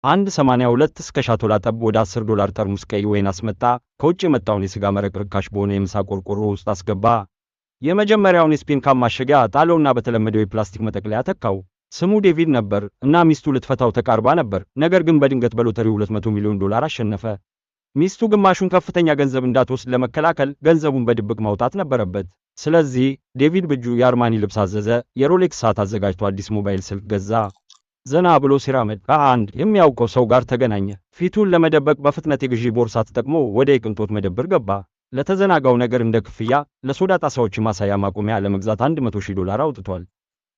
1.82 እስከ ሻቶላ ጠብ ወደ 10 ዶላር ጠርሙስ ቀይ ወይን አስመጣ። ከውጭ የመጣውን የሥጋ መረቅ ርካሽ በሆነ የምሳ ቆርቆሮ ውስጥ አስገባ። የመጀመሪያውን የስፔን ካም ማሸጊያ ጣለውና በተለመደው የፕላስቲክ መጠቅለያ ተካው። ስሙ ዴቪድ ነበር እና ሚስቱ ልትፈታው ተቃርባ ነበር። ነገር ግን በድንገት በሎተሪው 200 ሚሊዮን ዶላር አሸነፈ። ሚስቱ ግማሹን ከፍተኛ ገንዘብ እንዳትወስድ ለመከላከል ገንዘቡን በድብቅ ማውጣት ነበረበት። ስለዚህ ዴቪድ በእጁ የአርማኒ ልብስ አዘዘ፣ የሮሌክስ ሰዓት አዘጋጅቶ አዲስ ሞባይል ስልክ ገዛ። ዘና ብሎ ሲራመድ ከአንድ የሚያውቀው ሰው ጋር ተገናኘ። ፊቱን ለመደበቅ በፍጥነት የግዢ ቦርሳ ተጠቅሞ ወደ የቅንጦት መደብር ገባ። ለተዘናጋው ነገር እንደ ክፍያ ለሶዳ ጣሳዎች ማሳያ ማቆሚያ ለመግዛት 100 ሺህ ዶላር አውጥቷል።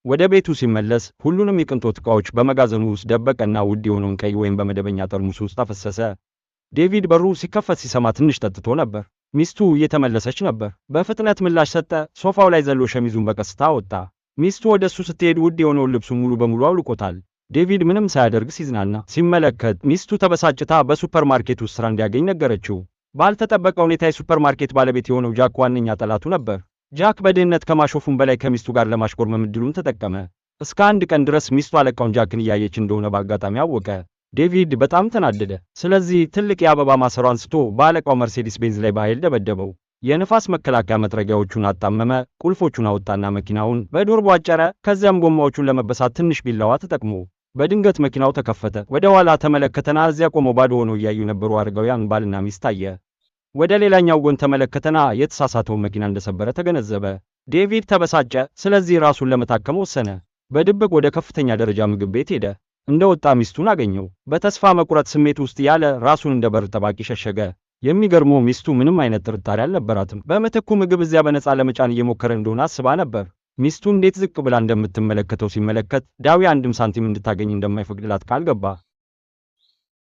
ወደ ቤቱ ሲመለስ ሁሉንም የቅንጦት ዕቃዎች በመጋዘኑ ውስጥ ደበቀና ውድ የሆነውን ቀይ ወይን በመደበኛ ጠርሙስ ውስጥ አፈሰሰ። ዴቪድ በሩ ሲከፈት ሲሰማ ትንሽ ጠጥቶ ነበር። ሚስቱ እየተመለሰች ነበር። በፍጥነት ምላሽ ሰጠ። ሶፋው ላይ ዘሎ ሸሚዙን በቀስታ አወጣ። ሚስቱ ወደ እሱ ስትሄድ ውድ የሆነውን ልብሱን ሙሉ በሙሉ አውልቆታል። ዴቪድ ምንም ሳያደርግ ሲዝናና ሲመለከት ሚስቱ ተበሳጭታ በሱፐርማርኬት ውስጥ ስራ እንዲያገኝ ነገረችው። ባልተጠበቀ ሁኔታ የሱፐርማርኬት ባለቤት የሆነው ጃክ ዋነኛ ጠላቱ ነበር። ጃክ በድህነት ከማሾፉም በላይ ከሚስቱ ጋር ለማሽኮርመም እድሉን ተጠቀመ። እስከ አንድ ቀን ድረስ ሚስቱ አለቃውን ጃክን እያየች እንደሆነ በአጋጣሚ አወቀ። ዴቪድ በጣም ተናደደ። ስለዚህ ትልቅ የአበባ ማሰሮ አንስቶ በአለቃው መርሴዲስ ቤንዝ ላይ በኃይል ደበደበው። የንፋስ መከላከያ መጥረጊያዎቹን አጣመመ፣ ቁልፎቹን አወጣና መኪናውን በዱር ቧጨረ። ከዚያም ጎማዎቹን ለመበሳት ትንሽ ቢላዋ ተጠቅሞ በድንገት መኪናው ተከፈተ። ወደ ኋላ ተመለከተና እዚያ ቆመው ባዶ ሆነው እያዩ ነበሩ አረጋውያን ባልና ሚስት አየ። ወደ ሌላኛው ጎን ተመለከተና የተሳሳተውን መኪና እንደሰበረ ተገነዘበ። ዴቪድ ተበሳጨ። ስለዚህ ራሱን ለመታከም ወሰነ። በድብቅ ወደ ከፍተኛ ደረጃ ምግብ ቤት ሄደ። እንደወጣ ሚስቱን አገኘው። በተስፋ መቁረጥ ስሜት ውስጥ ያለ ራሱን እንደ በር ጠባቂ ሸሸገ። የሚገርመው ሚስቱ ምንም አይነት ጥርጣሬ አልነበራትም። በምትኩ ምግብ እዚያ በነፃ ለመጫን እየሞከረ እንደሆነ አስባ ነበር። ሚስቱ እንዴት ዝቅ ብላ እንደምትመለከተው ሲመለከት ዳዊ አንድም ሳንቲም እንድታገኝ እንደማይፈቅድላት ቃል ገባ።